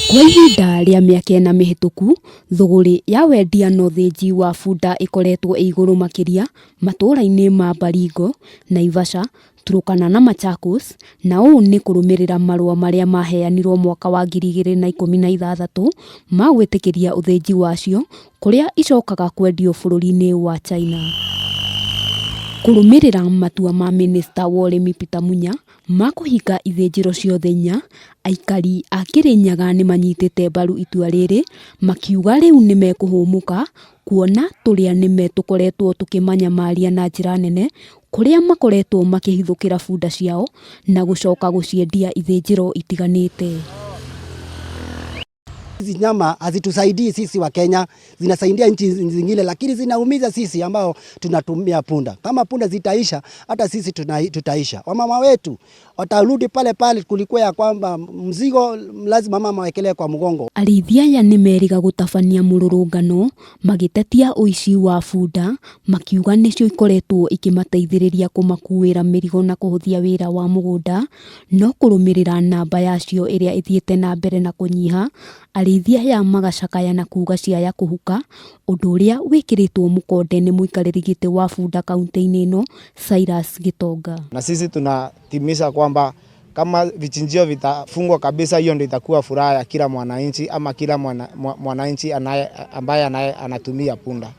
Kwa ihinda rĩa mĩaka ĩna mĩhĩtũku, thũgũrĩ ya wendia na ũthĩnji wa bunda ĩkoretwo ĩ igũrũ makĩria matũũra-inĩ ma Baringo, Naivasha, Turkana na Machakos, na ũũ nĩ kũrũmĩrĩra marũa marĩa maheanirwo mwaka wa 2016 ma gwĩtĩkĩria ũthĩnji wacio kũrĩa icokaga kwendio bũrũri-inĩ wa China. Kũrũmĩrĩra matua ma mĩnĩsta wa ũrĩmi Peter Munya ma kũhinga ithĩnjĩro ciothe inya, aikari a Kĩrĩnyaga nĩ manyitĩte mbaru itua rĩrĩ makiuga rĩu nĩ mekũhũmũka kuona tũrĩa nĩme tũkoretwo tũkĩmanyamaria na njĩra nene kũrĩa makoretwo makĩhithũkĩra bunda ciao na gũcoka gũciendia ithĩnjĩro itiganĩte. Hizi nyama hazitusaidii sisi wa Kenya, zinasaidia nchi zingine, lakini zinaumiza sisi ambao tunatumia punda. Kama punda zitaisha, hata sisi tutaisha. Wamama wetu watarudi pale pale kulikuwa ya kwamba mzigo lazima mama awekelee kwa mgongo. Arĩithia aya nĩ merĩga gũtabania mũrũrũngano magĩtetia ũici wa bunda makiuga nĩcio ikoretwo ikĩmateithĩrĩria kũmakuĩra mĩrigo na kũhũthia wĩra wa mũgũnda no kũrũmĩrĩra namba yacio ĩrĩa ĩthiĩte na mbere na kũnyiha arĩithia aya magacakaya na kuga ciaya kũhuka ũndũ ũrĩa wĩkĩrĩtwo mũkonde nĩ mũikarĩri gĩtĩ wa bunda kaunti-inĩ ĩno Cyrus Gitonga. Na sisi tunatimiza kwamba kama vichinjio vitafungwa kabisa, hiyo ndio itakuwa furaha ya kila mwananchi ama kila mwananchi ambaye anatumia punda.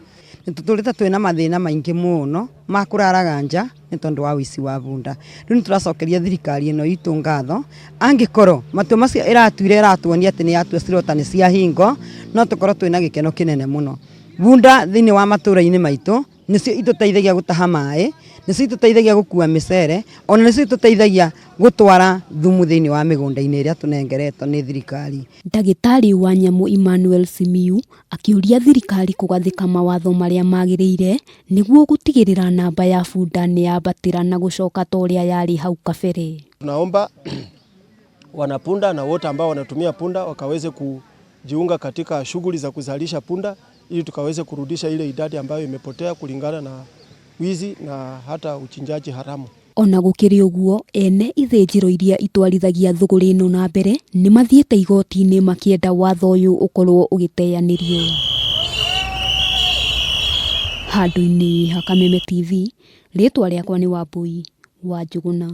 Nĩtũtũrĩte twĩna mathĩna maingĩ mũno ma kũraraga nja nĩ tondũ wa ũici wa bunda. Rĩu nĩtũracokeria thirikari ĩno itũ ngatho, angĩkorwo matua macio ĩratuire ĩratuonia atĩ nĩ yatua slaughter nĩ ciahingwo, no tũkorwo twĩna gĩkeno kĩnene mũno. Bunda thĩinĩ wa matũra-inĩ maitũ nĩcio itũteithagia gũtaha maĩ, nĩcio itũteithagia gũkua mĩcere, ona nĩcio itũteithagia gũtwara thumu thĩinĩ wa mĩgũnda-inĩ ĩrĩa tũnengeretwo nĩ thirikari. Ndagĩtarĩ wa nyamũ Emmanuel Simiyu akĩũria thirikari kũgathĩka mawatho marĩa magĩrĩire nĩguo gũtigĩrĩra namba ya bunda nĩ yambatĩra na gũcoka ta ũrĩa yarĩ hau kabere. Tunaomba wanapunda na wote ambao wanatumia punda wakaweze kujiunga katika shughuli za kuzalisha punda ili tukaweze kurudisha ile idadi ambayo imepotea kulingana na wizi na hata uchinjaji haramu. Ona gũkĩrĩ ũguo, ene ithĩnjĩro iria itwarithagia thũgũrĩ ĩno na mbere nĩ mathiĩte igoti-inĩ makĩenda watho ũyũ ũkorwo ũgĩteanĩrio. Handũ-inĩ ha Kameme TV, rĩtwa rĩakwa nĩ Wambui wa Njũgũna.